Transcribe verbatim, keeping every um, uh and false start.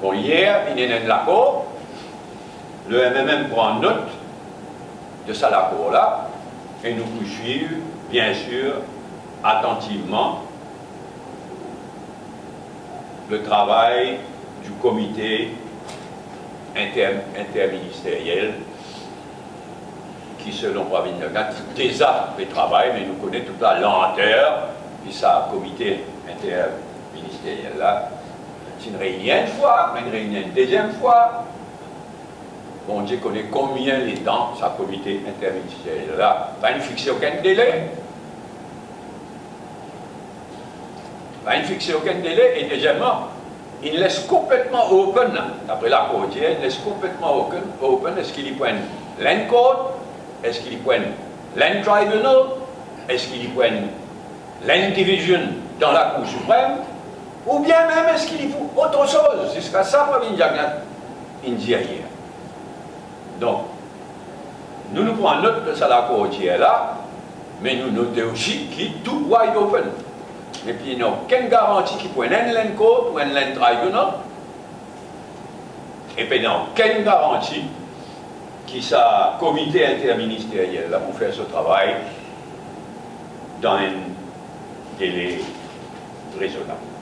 Bon, yer, inn ena enn lakor, le M M M pran not de sa lakor la, e nou pou swiv, bien sir, atantivman, le travay di komite inter-, interministeriel ki, selon Pravind Jagannath, deza pe travay, me nou kone tou la lanter ki sa komite interministeriel la, ti'nn reyni enn fwa, me inn reyni enn deziem fwa. Bondie kone konbien letan sa komite interministeriel la, pa inn fixe okenn dele. Pa inn fixe okenn dele, e dezieman, inn les konpletman open, dapre lakor dir, inn les konpletman open, open, eski li pou enn land court, eski li pou enn land tribunal, eski li pou enn land division dan Lakour Siprem, oubien mem eski li pou otre soz, ziska sa Pravind Jagannath inn dir yer. Donk, nou, nou pran not de sa lakor dir la, me nou note osi ki tou wide open. Epi ena okenn garanti ki pou enn land court ou enn land tribunal, e pena okenn garanti ki sa komite interministeriel la pou fer so travay dan enn dele rezonab.